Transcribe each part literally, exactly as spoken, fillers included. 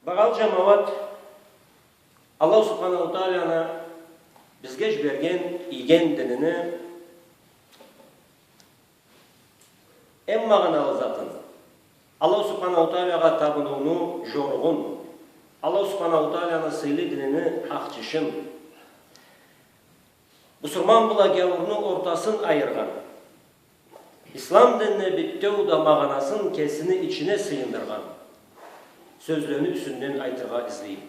Багъалы джамауат, Аллаху Субханаху Тааланы бизге джиберген иген динини эм магъаналы затын, Аллаху Субханаху Таалагъа табыныуну джоругъун, Аллаху Субханаху Тааланы сыйлы динини ахчышын, бусурман бла гяуурну ортасын айыргъан, ислам динине битеу да магъанасын кесини ичине сыйындыргъан сёзлени юсюнден айтыргъа излейме.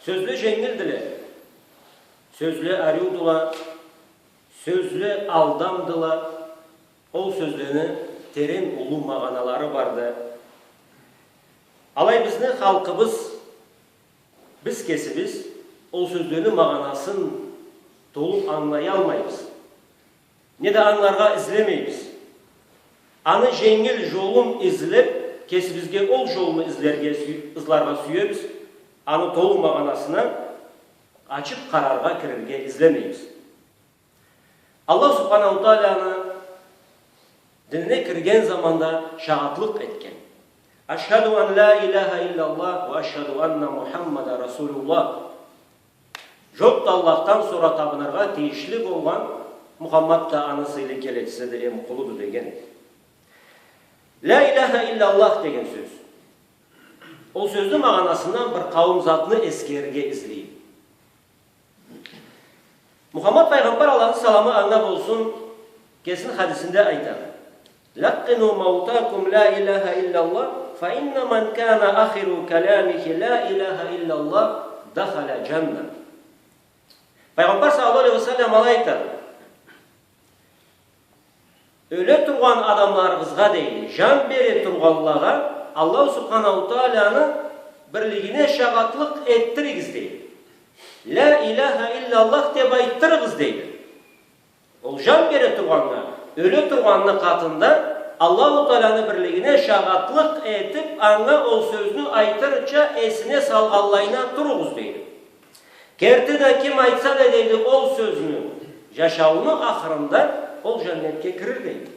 Сёзле дженгилдиле, сёзле ариудула, сёзле алдамдыла, ол сёзлени терен уллу магъаналары барды. Алай бизни халкъыбыз, биз кесибиз ол сёзлени магъанасын толу ангылаялмайбыз. Неда ангыларгъа излемейбиз. Аны дженгил джолун излеб, кесибизге ол джолну излерге сю-, ызларгъа сюебиз. Аны толу магъанасына ачыб къараргъа кирирге излемейбиз. Аллаху Субханаху Тааланы динине кирген заманда шагъатлыкъ этген. Ашхаду ан ля иляха илляллах ва ашхаду анна Мухаммадан расулуллах. Джокъду Аллахдан сора табыныргъа тийишли болгъан, Мухаммад да аны сыйлы келечисиди эм къулуду деген. Ля иляха илляллах деген сёз. Ол сёзню магъанасындан бир къауум затны эсгерирге излейме. Мухаммад пайгъамбар, Аллахны саламы анга болсун, кесини хадисинде айтады: «Лаккъину маутакум ля иляха илляллах, фа инна ман кана ахиру калямихи ля иляха илляллах, дахаляль джанна». Пайгъамбар саллаллаху алейхи ва саллам алай айтады: «Ёле тургъан адамларыгъызгъа, — дейди, — джан бере тургъанлагъа, Аллаху Субханаху Тааланы бирлигине шагъатлыкъ этдиригиз, — дейди. — Ля иляха илляллах деб айтдырыгъыз», — дейди. Ол джан бере тургъаннга, ёле тургъанны къатында Аллаху Тааланы бирлигине шагъатлыкъ этиб, анга ол сёзню айтырча эсине салгъанлайына туругъуз, дейди. Керти да ким айтса да, дейди, ол сёзню, джашауну ахырында ол джаннетге кирир, дейди.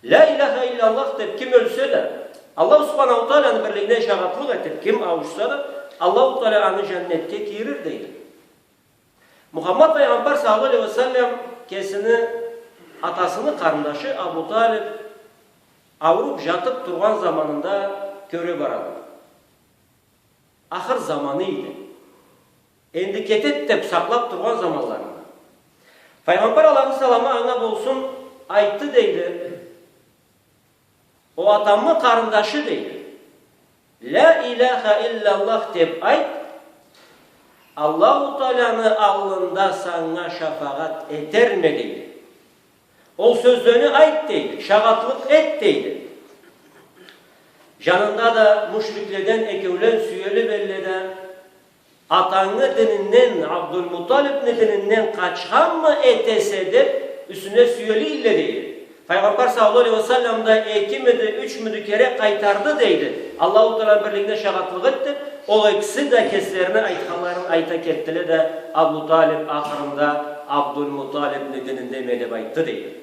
Ля иляха илляллах деб ким ёлсе да, Аллаху Субханаху Тааланы бирлигине шагъатлыкъ этиб ким ауушса да, Аллаху Таала аны джаннетге кийирир, дейди. Мухаммад пайгъамбар саллаллаху алейхи ва саллам кесини атасыны къарындашы Абу Талиб ауруб джатыб тургъан заманында кёре барады. Ахыр заманы эди. Энди кетед деб сакълаб тургъан заманларында. Пайгъамбар, Аллахны саламы анга болсун, айтды, дейди: «О атамы къарындашы, — дейди, — ля иляха илляллах деб айт, Аллаху Тааланы аллында санга шафагъат этерме», — дейди. «Ол сёзлени айт, — дейди, — шагъатлыкъ эт», — дейди. Джанында да мушрикледен экеулен сюелиб элле да, «Атангы дининден, Абдулмуталибни дининден къачханмы этесе?» — деб, юсюне сюелийле, дейди. Пайгъамбар саллаллаху алейхи ва саллам да экимиди, ючмюдю кере къайтарды, дейди: «Аллаху Тааланы бирлигине шагъатлыкъ эт», — деб, ол экиси да кеслерини айтханларын айта кетдиле да, Абу Талиб ахырында «Абдулмуталибни дининдеме» деб айтды, дейди.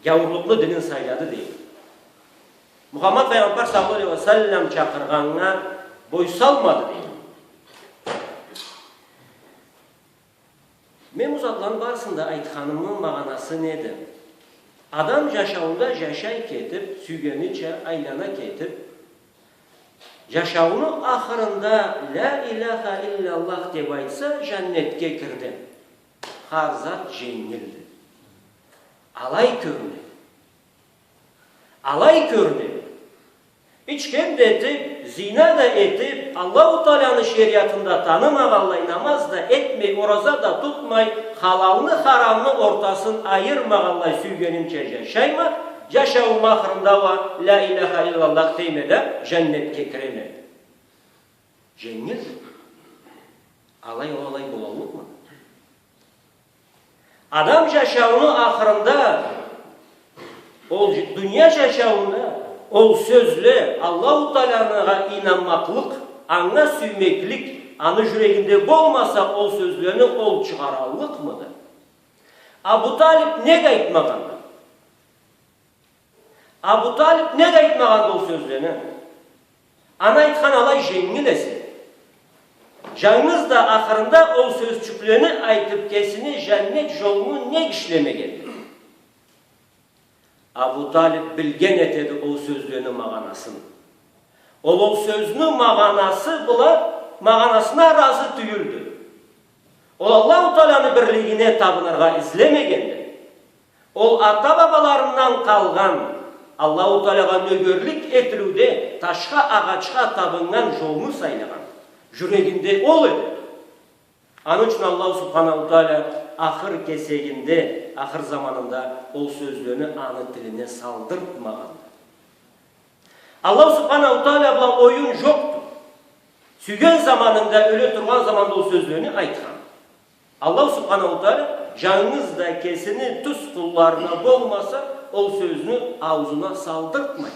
Гяуурлукъну динин сайлады, дейди. Мухаммад пайгъамбар саллаллаху алейхи ва саллам чакъыргъаннга бой салмады, дейди. Мен бу затланы барысын да айтханымы магъанасы неди? Адам джашауунда джашай кетиб, сюйгенича айлана кетиб, джашауну ахырында «Ля иляха илляллах» деб айтса, джаннетге кирди. Хар зат дженгилди. Алай кёрюнеди. Алай кёрюнеди. Ичген да этиб, зина да этиб, Аллаху Тааланы шериатын да танымагъанлай, намаз да этмей, ораза да тутмай, халалны, харамны ортасын айырмагъанлай сюйгенимча джашайма, джашауум ахырында уа «Ля иляха илляллах» дейме да, джаннетге киреме. Дженгилди. Алай, ол алай болаллыкъмы? Адам джашауну ахырында, ол дж-, дуния джашауунда ол сёзле, Аллаху Тааланга ийнанмакълыкъ, анга сюймеклик аны джюрегинде болмаса, ол сёзлени ол чыгъараллыкъмыды? Абу Талиб нек айтмагъанды? Абу Талиб нек айтмагъанды ол сёзлени? Аны айтхан алай женгил эсе. Жангыз да ахырында ол сёзчюклени айтыб, кесини жаннет жолуну нек ишлемегенди? Абу Талиб билген этеди ол сёзлени магъанасын. Ол, ол сёзню магъанасы бла, магъанасына ыразы тюйюлдю. Ол Аллаху Тааланы бирлигине табыныргъа излемегенди. Ол ата-бабаларындан къалгъан, Аллаху Таалагъа нёгерлик этилиуде ташха, агъачха табыннган жолну сайлагъан. Жюрегинде ол эди. Аны ючюн Аллаху Субханаху Тааля ахыр кесегинде, ахыр заманында ол сёзлени аны тилине салдыртмагъанды. Аллаху Субханаху Тааля бла оюн жокъду. Сюйген заманында, ёле тургъан заманда ол сёзлени айтхан. Аллаху Субханаху Тааля жангыз да кесини тюз къулларына болмаса, ол сёзню аузуна салдыртмай.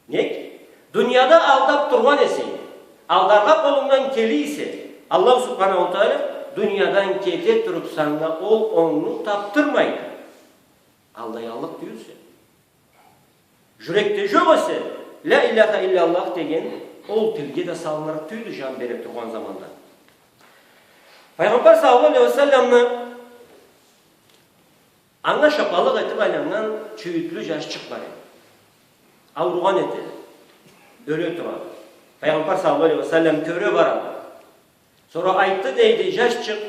Нек? Дунияда алдаб тургъан эсенг, алдаргъа къолунгдан келе эсе, Аллаху Субханаху Тааля дуниядан кете туруб санга ол онгну табдырмайды. Алдаяллыкъ тюйюлсе. Жюрекде жокъ эсе, ля иляха илляллах деген ол тилге да салынырыкъ тюйюлдю жан бере тургъан заманда. Файгъамбар саллаллаху алейхи ва салламны анга шапалыкъ этиб айланнган чюйютлю жашчыкъ бар эди. Ауругъан этеди. Ёле турады. Файгъамбар саллаллаху алейхи ва саллам кёре барады. Сора айтды, дейди, жашчыкъ,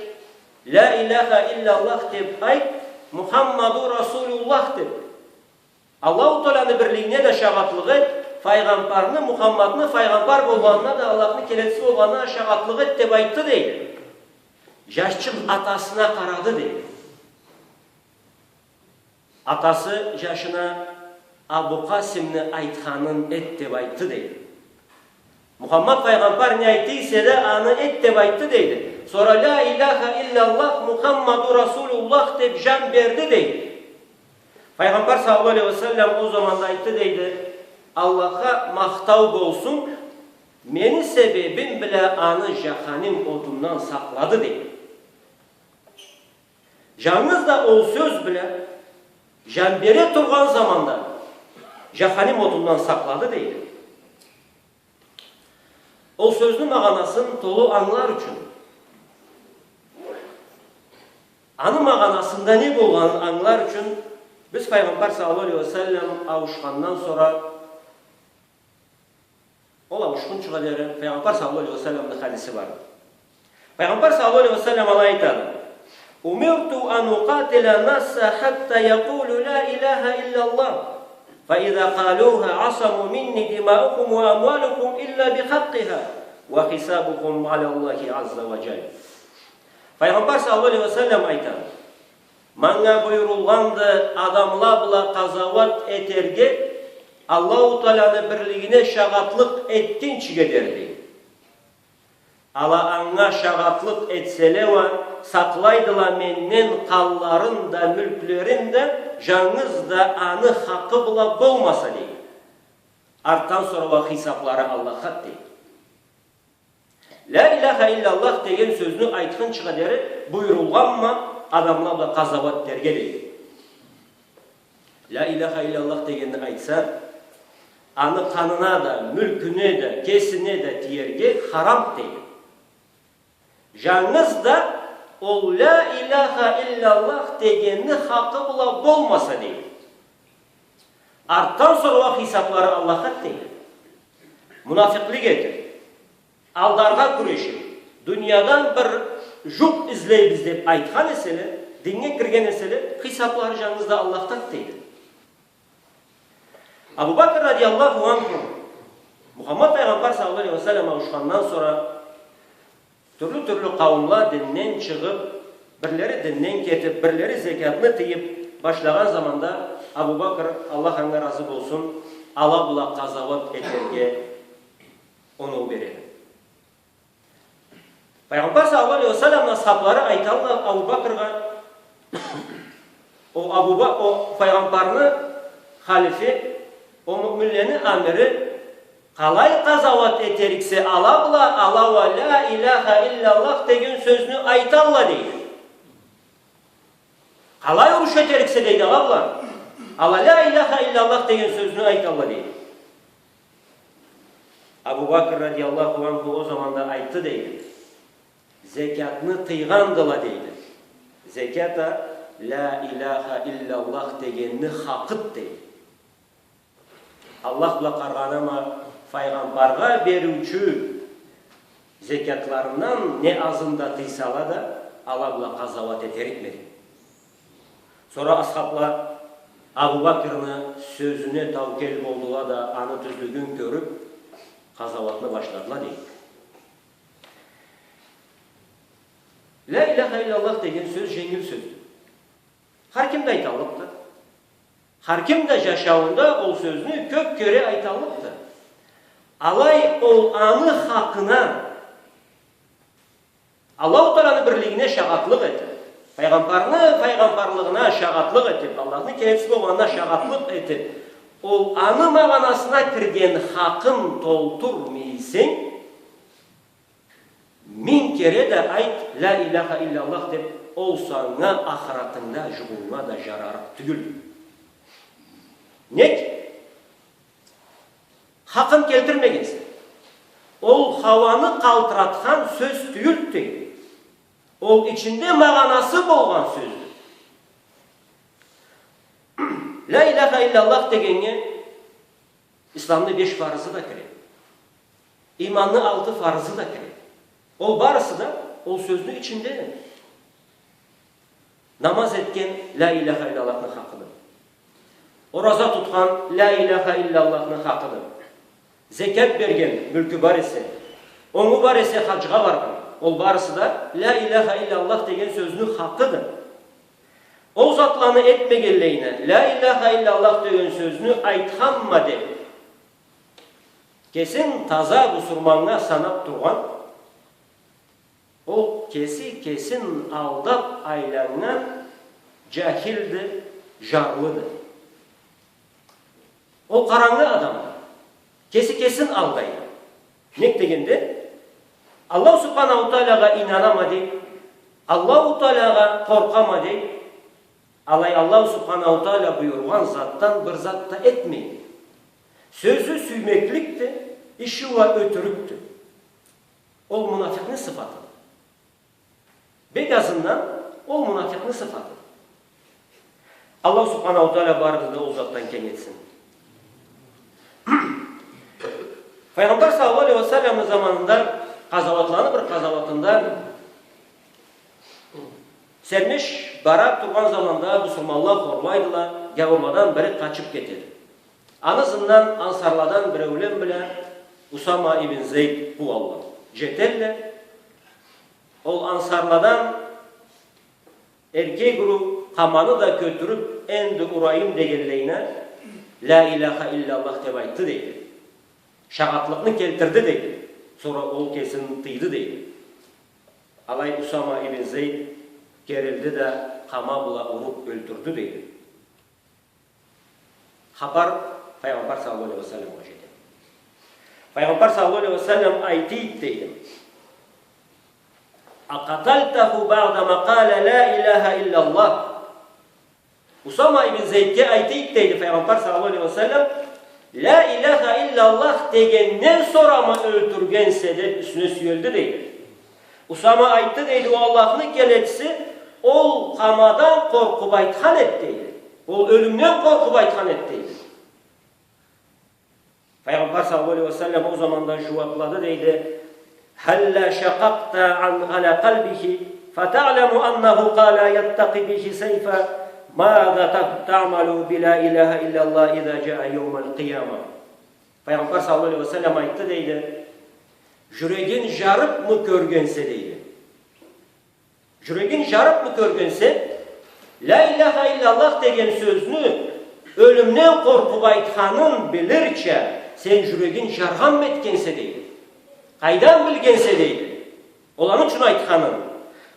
«Ля иляха илляллах деб айт, Мухаммаду Расулуллах деб. Аллаху Тааланы бирлигине да шагъатлыкъ эт, файгъамбарны, Мухаммадны файгъамбар болгъанына да, Аллахны келечиси болгъанына да шагъатлыкъ эт», — деб айтды, дейди. Жашчыкъ атасына къарады, дейди. Атасы жашына, «Абу Къасимни айтханын эт», — деб айтды, дейди. Мухаммад файгъамбар не айтды эсе да, аны эт деб айтды, дейди. Сора «Ля иляха илляллах Мухаммаду Расулуллах» деб жан берди, дейди. Файгъамбар саллаллаху алейхи ва саллам ол заманда айтды, дейди: «Аллахха махтау болсун, мени себебим бла аны жаханим отундан сакълады», — дейди. Жангыз да ол сёз бла жан бере тургъан заманда жаханим отундан сакълады, дейди. Ол сёзню магъанасын толу ангылар ючюн, аны магъанасында не болгъанын ангылар ючюн, биз Файгъамбар саллаллаху алейхи ва саллам ауушхандан сора, ол ауушхунчугъа дери Файгъамбар саллаллаху алейхи ва салламны хадиси бар. Файгъамбар саллаллаху алейхи ва саллам алай айтады: «أمرت أن أقاتل الناس حتى يقولوا لا إله إلا الله، فإذا قالوها عصموا مني دماءهم وأموالهم إلا بحقها وحسابهم على الله عز وجل». Файгъамбар саллаллаху алейхи ва саллам айтады: «Манга буюрулгъанды адамла бла къазауат этерге, Аллаху Тааланы бирлигине шагъатлыкъ этгинчиге дери. Ала анга шагъатлыкъ этселе уа, сакълайдыла менден къанларын да, мюлклерин да, жангыз да аны хакъы бла болмаса, — дейди. — Артдан сора уа хисаблары Аллахха», — дейди. «Ля иляха илляллах» деген сёзню айтхынчыгъа дери буюрулгъанма адамла бла къазауат этерге, дейди. «Ля иляха илляллах» дегенни айтса, аны къанына да, мюлкюне да, кесине да тиерге харам, дейди. Жангыз да ол «Ля иляха илляллах» дегенни хакъы бла болмаса, дейди. Артдан сора уа хисаблары Аллахха, дейди. Мунафикълик этиб, алдаргъа кюрешиб, дуниядан бир жукъ излейбиз деб айтхан эселе, динге кирген эселе, хисаблары жангыз да Аллахха, дейди. Абу Бакр радияллаху анху Мухаммад Файгъамбар саллаллаху алейхи ва саллам ауушхандан сора тюрлю-тюрлю къауумла динден чыгъыб, бирлери динден кетиб, бирлери зекятны тыйыб башлагъан заманда Абу Бакр, Аллах анга разы болсун, ала бла къазауат этерге оноу береди. Файгъамбар саллаллаху алейхи ва салламны асхаблары айталла Абу Бакргъа, о Абу Ба-, о Файгъамбарны халифи, о муъминлени амири, къалай къазауат этериксе ала бла, ала уа «Ля иляха илляллах» деген сёзню айталла, дейди. Къалай уруш этериксе, дейди, ала бла. Ала ля иляха илляллах деген сёзню айталла, дейди. Абу Бакр радияллаху анху ол заманда айтды, дейди. Зекятны тыйгъандыла, дейди. Зекят а ля иляха илляллах дегенни хакъыды, дейди. Аллах бла къаргъанама, файгъамбаргъа бериучю зекятларындан не азын да тыйсала да, ала бла къазауат этерикме, дейди. Сора асхабла Абу Бакрны сёзюне таукел болдула да, аны тюзлюгюн кёрюп, къазауатны башладыла, дейди. Ля иляха илляллах деген сёз женгил сёздю. Хар ким да айталлыкъды. Хар ким да жашауунда ол сёзню кёп кере айталлыкъды. Алай ол аны хакъына, Аллаху Тааланы бирлигине шагъатлыкъ этип, файгъамбарны файгъамбарлыгъына шагъатлыкъ этип, Аллахны келечиси болгъанына шагъатлыкъ этип, ол аны магъанасына кирген хакъын толтурмай эсенг, минг кере да айт ля иляха илляллах деп, ол санга ахыратынгда жугъуннга да жарарыкъ тюйюл. Нек? Хакъын келтирмегенсе. Ол хауаны къалтыратхан сёз тюйюлдю. Ол ичинде магъанасы болгъан сёздю. Ля иляха илляллах дегеннге исламны беш фарызы да кире. Иманны алты фарызы да кире. Ол барысы да ол сёзню ичинде. Намаз этген ля иляха илляллахны хакъыды. Ораза тутхан ля иляха илляллахны хакъыды. Зекят берген, мюлкю бар эсе, онгу бар эсе, хаджгъа баргъан. Ол барысы да ля иляха илляллах деген сёзню хакъыды. Ол затланы этмегенлейине, ля иляха илляллах деген сёзню айтханма деп, кесин таза бусурманнга санап тургъан, ол кеси кесин алдап айланнган жахилди, жарлыды. Ол къарангы адам, кеси кесин алдайды. Нек дегенде, Аллаху Субханаху Таалагъа ийнанама дей, Аллаху Таалагъа къоркъама дей, алай Аллаху Субханаху Таала буюргъан затдан бир зат да этмейди. Сёзю сюймекликди, иши уа ётюрюкдю. Ол мунафикъны сыфатыды. Бек азындан ол мунафикъны сыфатыды. Аллаху Субханаху Таала барыбызны да ол затдан кенг этсин. Файгъамбар саллаллаху алейхи ва салламны заманында къазауатланы бир къазауатында сермеш бара тургъан заманда бусурманла хорлайдыла, гяуурладан бири къачып кетеди. Аны ызындан ансарладан биреулен бла Усама ибн Зейд къууалла. Жетелле, ол ансарладан эркек уруу къаманы да кётюрюп, энди урайым дегенлейине, «Ля иляха илляллах» деп айтды дейди. Шагъатлыкъны келтирди дейди. Сора ол кесин тыйды дейди. Алай Усама ибн Зейд керилди да, къама бла уруп ёлтюрдю дейди. Хапар Файгъамбар саллаллаху алейхи ва салламгъа жете. Файгъамбар саллаллаху алейхи ва саллам айтыйды дейди: «أقتلته بعدما قال لا إله إلا الله؟» Усама ибн Зейдге айтыйды дейди Файгъамбар саллаллаху алейхи ва саллам: «Ля иляха илляллах дегенден сорамы ёлтюргенсе?» деп юсюне сюелди дейди. Усама айтды дейди: «О Аллахны келечиси, ол къамадан къоркъуп айтхан эди», дейди. «Ол ёлюмден къоркъуп айтхан эди», дейди. Файгъамбар саллаллаху алейхи ва саллам ол заманда жууаплады дейди: «هلا شققت عن، على قلبه فتعلم أنه قال يتقي به سيفه، ماذا ت، تعمل بلا إله إلا الله إذا جاء يوم القيامة؟» Файгъамбар саллаллаху алейхи ва саллам айтды дейди: «Жюрегин жарыпмы кёргенсе?» дейди. «Жюрегин жарыпмы кёргенсе, ля иляха илляллах деген сёзню ёлюмден къоркъуп айтханын билирча, сен жюрегин жаргъанмы этгенсе?» дейди. «Къайдан билгенсе?» дейди. «Ол аны ючюн айтханын.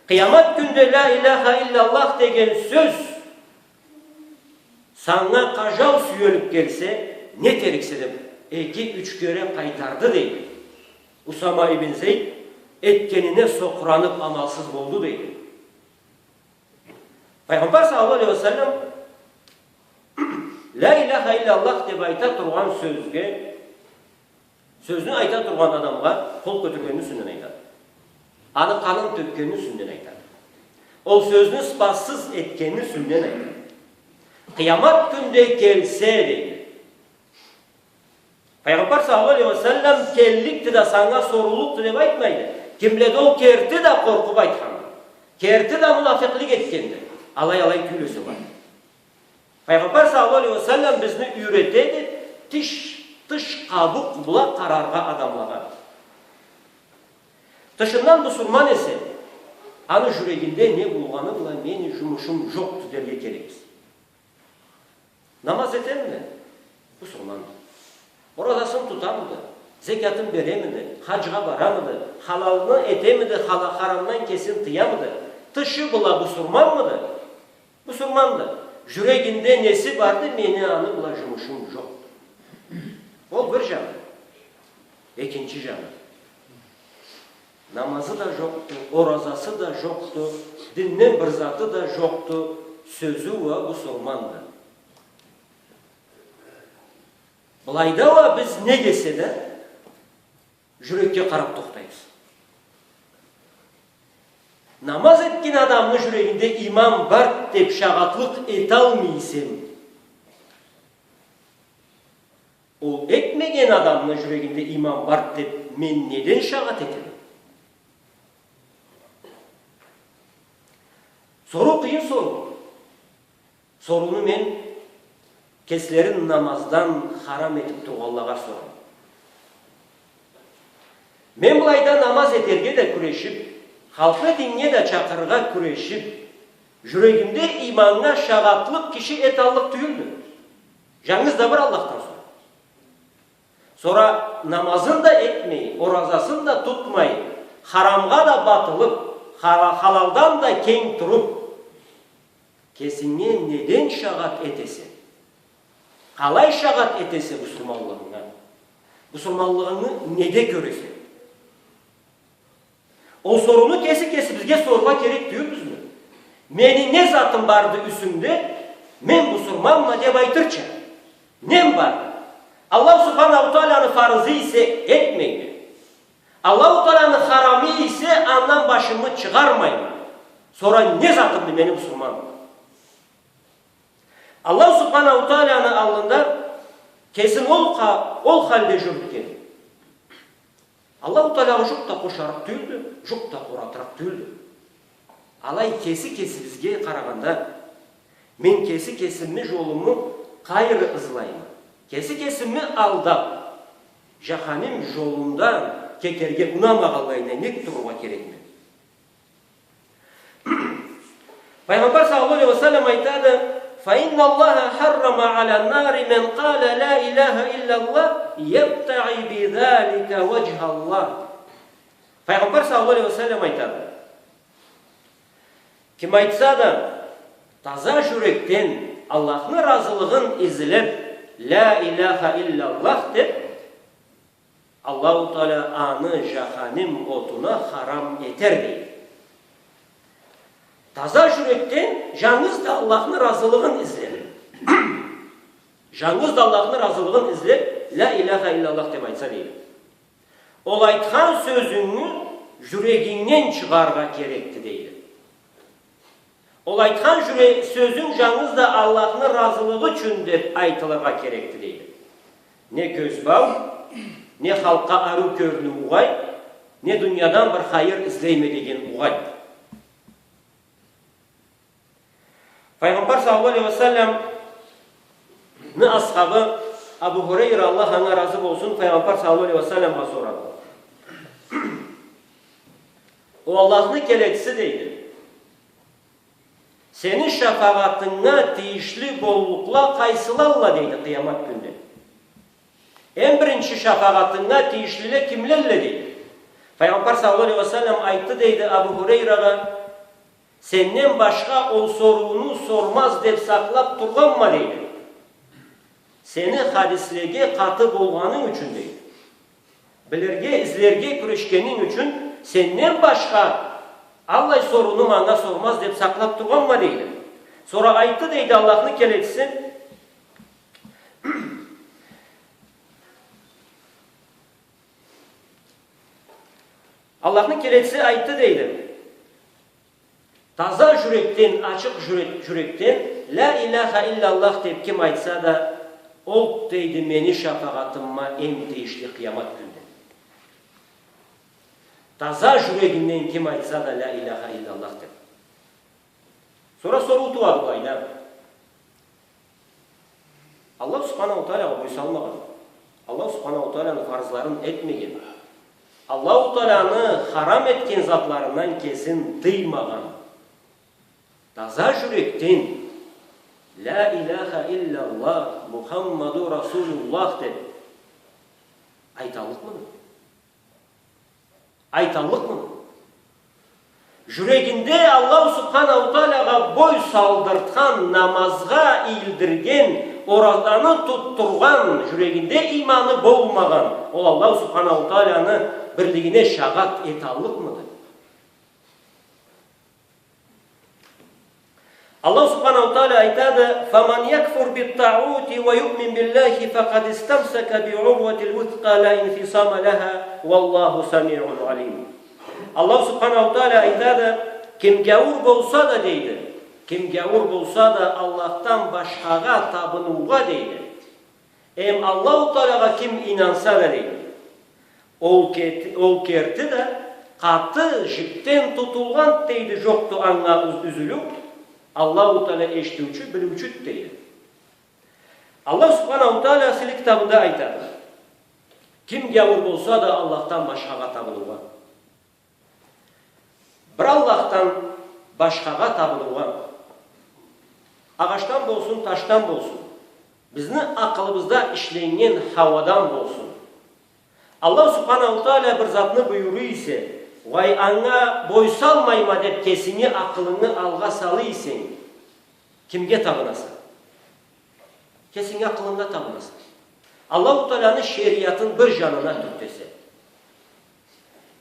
Къыямат кюнде ля иляха илляллах деген сёз санга къажау сюелип келсе, не этериксе?» деп, эки-юч кере къайтарды дейди. Усама ибн Зейд этгенине сокъуранып, амалсыз болду дейди. Файгъамбар саллаллаху алейхи ва саллам Ля иляха илляллах деб айта тургъан сёзге, сёзню айта тургъан адамгъа къол кётюргенни юсюнден айтады. Аны къанын тёкгенни юсюнден айтады. Ол сёзню ыспатсыз этгенни юсюнден айтады. Къыямат кюн да келсе, дейди. Файгъамбар саллаллаху алейхи ва саллам келликди да, санга соруллукъду деб айтмайды. Кимледе ол керти да къоркъуб айтханды, керти да мунафикълик этгенди. Алай-алай тюйюл эсе бар. Файгъамбар саллаллаху алейхи ва саллам бизни юйретеди тыш, тыш къабукъ бла къараргъа адамлагъа. Тышындан бусурман эсе, аны жюрегинде не болгъаны бла мени жумушум жокъду дерге керекбиз. Намаз этемиди? Бусурманды. Оразасын тутамыды? Зекятын беремиди? Хаджгъа барамыды? Халалны этемиди? Хала-, харамдан кесин тыямыды? Тышы бла бусурманмыды? Бусурманды. Жюрегинде неси барды, мени аны бла жумушум жокъду. Ол бир жаны. Экинчи жаны. Намазы да жокъду, оразасы да жокъду, динден бир заты да жокъду, сёзю уа бусурманды. Былайда уа биз не десе да, жюрекге къараб тохтайбыз. Намаз этген адамны жюрегинде иман бар деб шагъатлыкъ эталмай эсем, ол этмеген адамны жюрегинде иман бар деб мен неден шагъат этеме? Соруу къыйын соруу. Сорууну мен кеслерин намаздан харам этиб тургъанлагъа сорама. Мен былайда намаз этерге да кюрешиб, халкъны диннге да чакъырыргъа кюрешиб, жюрегимде иманнга шагъатлыкъ киши эталлыкъ тюйюлдю. Жангыз да бир Аллахдан сора. Сора намазын да этмей, оразасын да тутмай, харамгъа да батылыб, хала-, халалдан да кенг туруб, кесинге неден шагъат этесе? Къалай шагъат этесе бусурманлыгъынга? Бусурманлыгъынгы неде кёресе? Ол сорууну кеси кесибизге сорургъа керек тюйюлбюзмю? Мени не затым барды юсюмде, мен бусурманма деб айтырча? Нем бар? Аллаху Субханаху Тааланы фарызы эсе этмейме. Аллаху Тааланы харамы эсе андан башымы чыгъармайма. Сора не затымды мени бусурманлыгъым? Аллаху Субханаху Тааланы аллында кесин ол ха-, ол халде жюрютген Аллаху Таалагъа жукъ да къошарыкъ тюйюлдю, жукъ да къоратырыкъ тюйюлдю. Алай кеси кесибизге къарагъанда, мен кеси кесими жолуму къайры ызлайма, кеси кесими алдаб, жаханим жолундан кетерге унамагъанлай нек турургъа керекме? Пайгъамбар саллаллаху алейхи ва саллам айтады: «فإن الله حرم على النار من قال لا إله إلا الله يبتغي بذلك وجه الله». Пайгъамбар саллаллаху алейхи ва саллам айтады: ким айтса да, таза жюрекден Аллахны разылыгъын излеб, «Ля иляха илляллах» деб, Аллаху Таала аны жаханим отуна харам этер, дейди. Таза жюрекден жангыз да Аллахны разылыгъын излеб, жангыз да Аллахны разылыгъын излеб, «Ля иляха илляллах» деб айтса, дейди. Ол айтхан сёзюнгю жюрегингден чыгъаргъа керекди, дейди. Ол айтхан жюре-, сёзюнг жангыз да Аллахны разылыгъы ючюн деб айтылыргъа керекди, дейди. Не кёзбау, не халкъгъа ариу кёрюнюу угъай, не дуниядан бир хайыр излейме деген угъай. Пайгъамбар саллаллаху алейхи ва салламны асхабы Абу Хурейра, Аллах анга разы болсун, Пайгъамбар саллаллаху алейхи ва салламгъа сорады. О Аллахны келечиси, дейди, сени шафагъатынга тийишли боллукъла къайсылалла, дейди, къыямат кюнде? Эм биринчи шафагъатынга тийишлиле кимлелле, дейди. Пайгъамбар саллаллаху алейхи ва саллам айтды, дейди, Абу Хурейрагъа: сенден башха ол сорууну сормаз деб сакълаб тургъанма, дейди. Сени хадислеге къаты болгъанынг ючюн, дейди. Билирге, излерге кюрешгенинг ючюн сенден башха аллай сорууну манга сормаз деб сакълаб тургъанма, дейди. Сора айтды, дейди, Аллахны келечиси: Аллахны келечиси айтды, дейди. Таза жюрекден, ачыкъ жюрек-, жюрекден «Ля иляха илляллах» деп ким айтса да, ол, дейди, мени шафагъатыма эм тийишли къыямат кюнде. Таза жюрегинден ким айтса да «Ля иляха илляллах» деп. Сора соруу тууады былайда. Аллаху Субханаху Таалагъа бойсалмагъан, Аллаху Субханаху Тааланы фарзларын этмеген, Аллаху Тааланы харам этген затларындан кесин тыймагъан, таза жюрекден «Ля иляха илляллах, Мухаммаду Расулуллах» деп айталлыкъмыды? Айталлыкъмыды? Жюрегинде Аллаху Субханаху Таалагъа бой салдыртхан, намазгъа ийилдирген, оразаны тутдургъан, жюрегинде иманы болмагъан, ол Аллаху Субханаху Тааланы бирлигине шагъат эталлыкъмыды? Аллаху Субханаху Таала айтады: «Фаман якфур бит-тагъути ва юъмин биллахи факъад истамсака би-урватил-вускъа ля инфисама ляха, валлаху самиъун алим». Аллаху Субханаху Таала айтады: «Ким гяуур болса да, — дейди, — ким гяуур болса да Аллахдан башхагъа табыныугъа, — дейди, — эм Аллаху Таалагъа ким ийнанса да, — дейди, — ол кет-, ол керти да къаты жипден тутулгъан, — дейди, — жокъду анга уз-, юзюлюу. Аллаху Таала эшитиучю, билиучюдю», — дейди. Аллах Субханаху Таала Сыйлы китабында айтады: «Ким гяуур болса да Аллахдан башхагъа табыныугъа». Бир Аллахдан башхагъа табыныугъа, агъачдан болсун, ташдан болсун, бизни акъылыбызда ишленнген хауадан болсун, Аллах Субханаху Таала бир затны буюра эсе, угъай, анга бойсалмайма деп кесинги акъылынгы алгъа сала эсенг, кимге табынаса? Кесинги акъылынга табынаса. Аллаху Тааланы шериатын бир жанына тюртесе.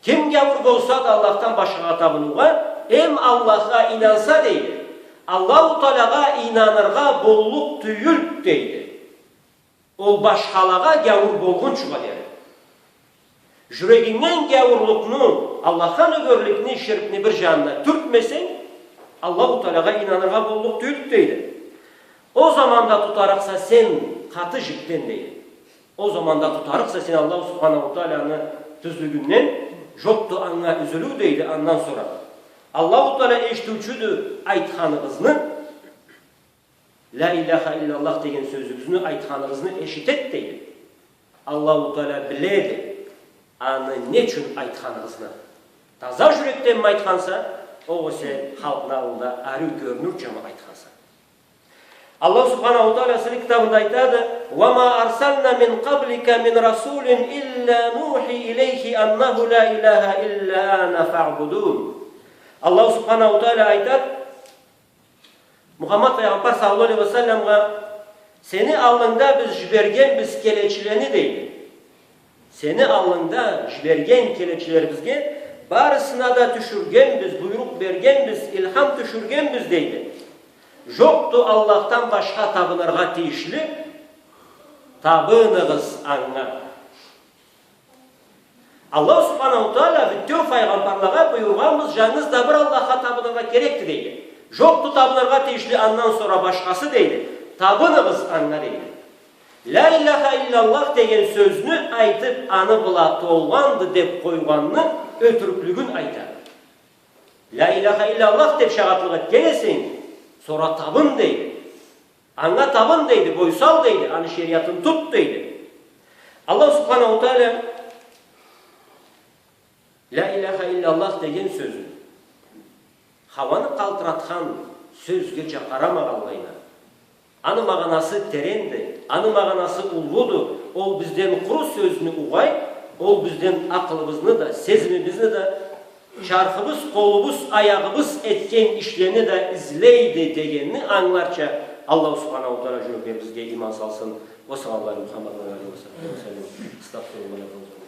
Ким гяуур болса да Аллахдан башхагъа табыныугъа, эм Аллахха ийнанса, дейди, Аллаху Таалагъа ийнаныргъа боллукъ тюйюлдю, дейди, ол башхалагъа гяуур болгъунчугъа дери. Жюрегингден гяуурлукъну, Аллахха нёгерликни, ширкни бир жанына тюртмесенг, Аллаху Таалагъа ийнаныргъа боллукъ тюйюлдю, дейди. Ол заманда тутарыкъса сен къаты жипден, дейди. Ол заманда тутарыкъса сен Аллаху Субханаху Тааланы тюзлюгюнден, жокъду анга юзюлюу, дейди. Андан сора Аллаху Таала эшитиучюдю айтханыгъызны, «Ля иляха илляллах» деген сёзюгюзню айтханыгъызны эшитеди, дейди. Аллаху Таала биледи аны не ючюн айтханыгъызны. Таза жюрекденми айтханса, огъесе халкъны аллында ариу кёрюнюрчами айтханса. Аллах Субханаху Таала Сыйлы китабында айтады: «Ва ма арсална мин къаблика мин расулин илля нухи илейхи аннаху ля иляха илля ана фаъбудун». Аллах Субханаху Таала айтады: Мухаммад файгъамбар саллаллаху алейхи ва салламгъа: «Сени аллынгда биз жибергенбиз келечилени, — дейди. — Сени аллынгда жиберген келечилерибизге барысына да тюшюргенбиз, буйрукъ бергенбиз, илхам тюшюргенбиз, — дейди. — Жокъду Аллахдан башха табыныргъа тийишли, табыныгъыз анга». Аллах Субханаху Таала бютеу файгъамбарлагъа буюргъанбыз, жангыз да бир Аллахха табыныргъа керекди, дейди. Жокъду табыныргъа тийишли андан сора башхасы, дейди. Табыныгъыз анга, дейди. Ля иляха илляллах деген сёзню айтып, аны бла толгъанды деп къойгъанны ётюрюклюгюн айта. Ля иляха илляллах деп шагъатлыкъ этген эсенг, сора табын, дейди. Анга табын, дейди, бойсал, дейди, аны шериатын тут, дейди. Аллах Субханаху Таала ля иляха илляллах деген сёзню хауаны къалтыратхан сёзгеча къарамагъанлайына, аны магъанасы теренди, аны магъанасы уллуду, ол бизден къуру сёзню угъай, ол бизден акъылыбызны да, сезимибизни да, чархыбыз, къолубуз, аягъыбыз этген ишлени да излейди дегенни ангыларча, Аллаху Субханаху Таала жюреклерибизге иман салсын. Ва саллаллаху аля Мухаммад ва аля алихи ва сахбихи ва саллам. Астагъфируллах.